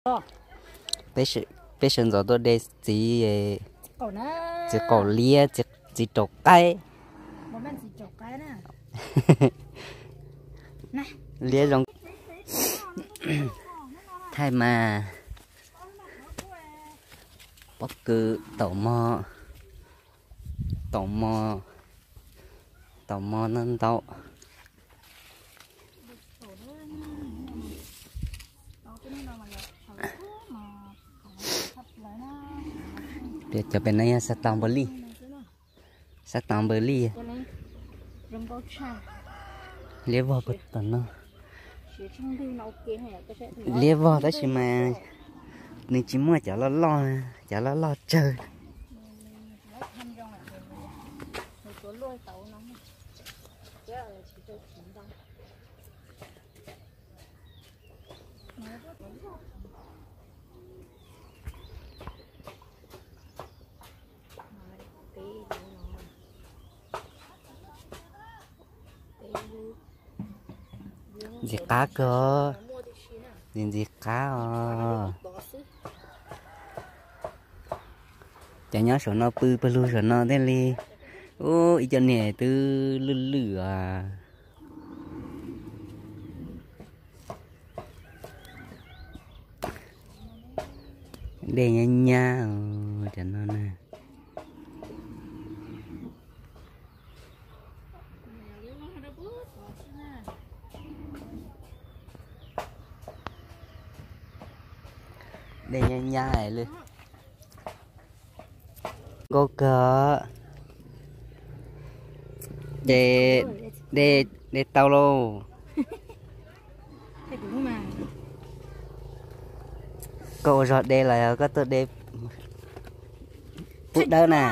Peb sawv ntxov tuaj de txiv, txiv qaum liab, txiv raum qaib. Liab zoo. Thaij mas pob kws taum mog, taum mog, taum mog ntau ntau. Cov pem no yog xav tau npaws lij, xav tau npaws lij. Liab vog puag tom no. Liab vog tab sis mas nws tsis muaj cov loj loj, cov loj loj tsawg. Ntxim qab kawg, ntxim ntxim qab os. Cov nyob saum no pw pawg lug saum no thiaj li, ub, ib co niag twb lwj lwj os. Dej nyab nyab cov no na. Dej nyab nyab li. Nkauj kawg. Ces de, de tau lauj. Koj ua zog de los yog koj tuaj de pub dawb na?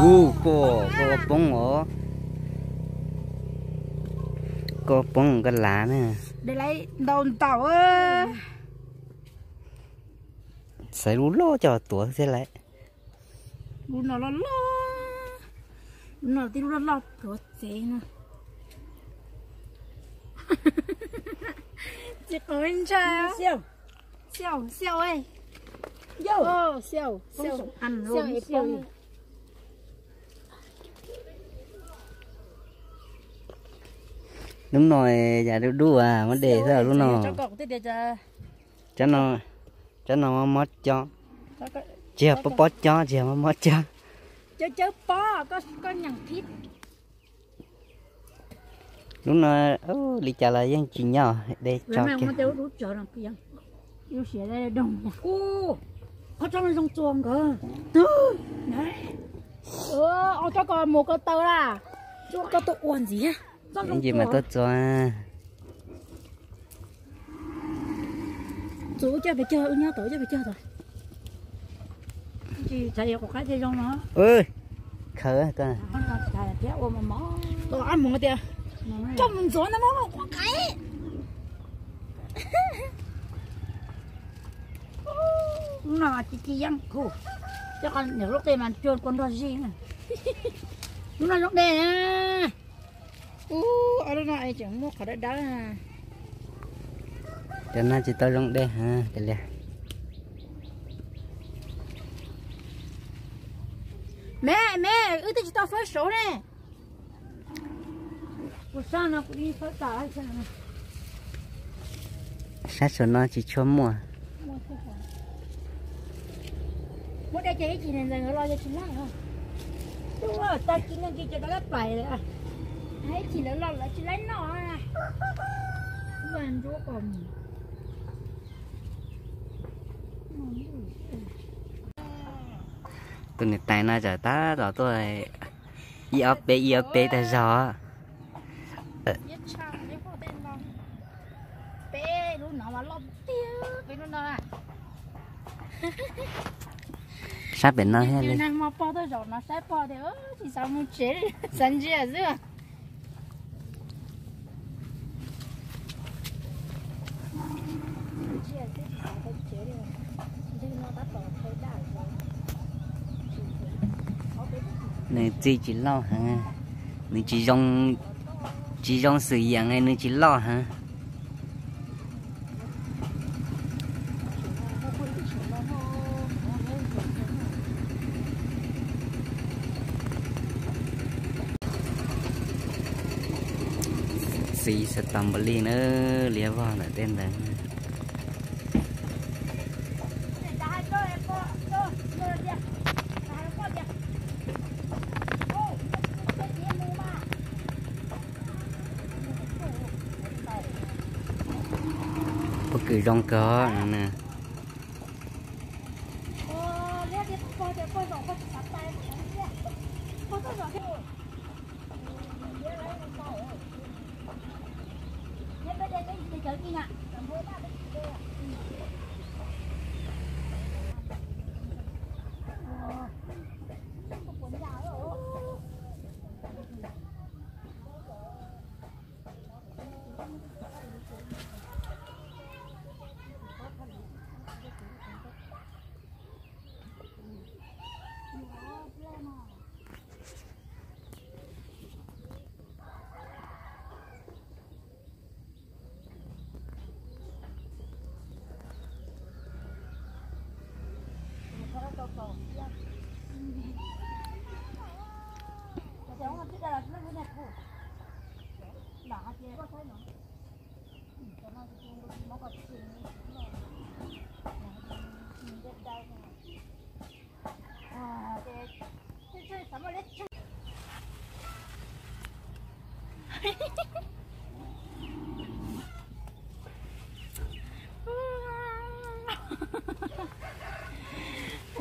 Ub, koj, koj poob os. Koj poob koj lav na. Ntau ntau. Xaiv lub loj coj tuav thiab lawm. Lub no loj loj, lub no tib lub loj loj tuav tsev no. Txiv qau ntsa. Xiau, xiau, xiau. Lub no yam dub dub muab de xwb lub no. Cov no mob mob cob, tsis yog pob pob cob, tsis yog mob mob cob. Lub no li cas los yeej tsis nyob, de tso kiag. Ua tso mus ko taw la, koj tuaj ua ntxiv. Ib ntsis mas tuaj txua. Txua ua coj pes cog, ua nyob tod ua coj pes cog tod. Tsis txhais yog quav qaib thiaj zoo no. Khaws thiab ua mos mos. Ab hmoov tias coj mus ntxuav ntawm no quav qaib. Lub no ci ci yeej khuv, coj qo niam lub qe mas cua kua nrog zij na. Lub no zoo dej na. Ub, ob lub no es tseem muaj qhov dawb dawb. Cov no tsis tau zoo dej hev li. Me, me, wb twb tsis tau fawb saud ne. Kuv sab no kuv ib fawb tas. Sab saum no tsis tshua muaj. Muab de ces ib chim ntxeev los yog tsis laij. Tub, tag kis no kis ces tau lab pais lawm. Ib chim lawv los lawv tsis laib noj. Ntsuab qos mus. Tus niam tais no txawm tab tom tuaj ib ob peb ib ob peb tag zog. Peb lub no mas loj tiag, peb lub no na. Sab pem no thiab li. Nag hmo pog tuaj zaum no saib pog tias tsis xav mus tsev, xav ntsia xwb. Nws txi tsis loj heev, nws tsis zoo, tsis zoo xwm yeem, nws tsis loj heev. Txiv strawberry na, liab vog ntawm tej ntawd. Pob kws zoo kawg no na.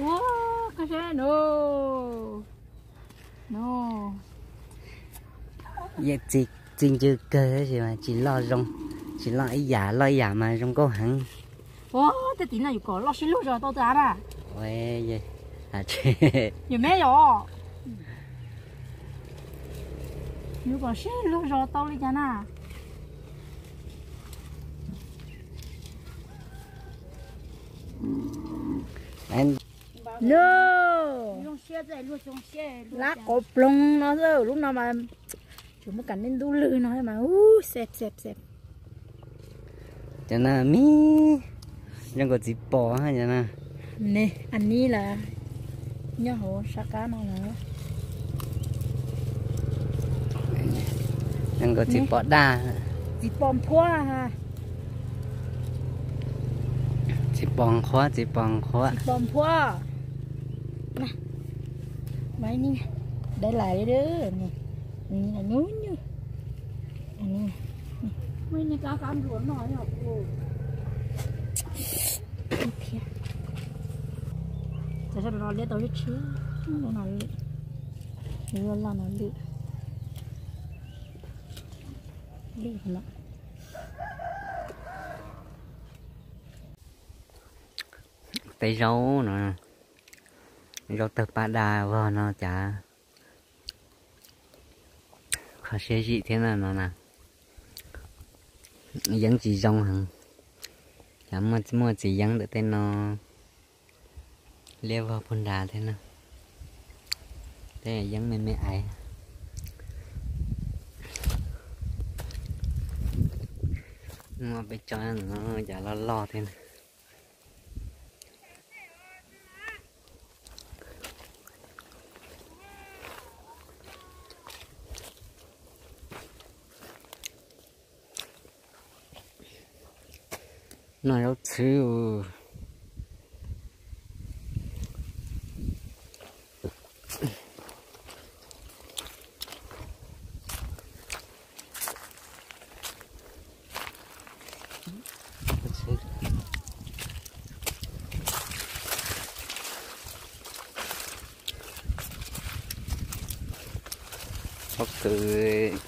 Ua, koj saib no. No. Yeej txi ncw kawg tab sis mas tsis loj zoo, tsis loj ib yam, loj ib yam mas zoo nkauj heev. Ua, tej tim no yus kom loj sib luag zog tau tas na. Yus me yom, yus kom sib luag zog tau li cas na. No, lab qov ploog no xwb, lub no mas tsuas muaj kam neb ntub lwg no mas, u, xep xep xep. Cov no me, zoo nkaus txiv pos cov no. Ne, a nib lawm, nyob hauv sab qab no lawm. Zoo nkaus txiv pos daj. Txiv pos nphuab. Txiv pos nqhuab, txiv pos nqhuab. Txiv pos nphuab. Dai lais li, nyuj nyuj. Cov sab no liab tau ib tsheb, lub no loj, loj no lwj, lwj no. Tej zaub no, zaub tawg paj daj vog no cas kho siab zim thiab no na. Yeeb tsis zoo heev, cas muaj txiv yeeb ntawm tej no liab vog puag nrad thiab na. Tej yeeb me me aiv. Muaj peb tso no cas loj loj thiab na. Noj zaub txhwb. Pob kws.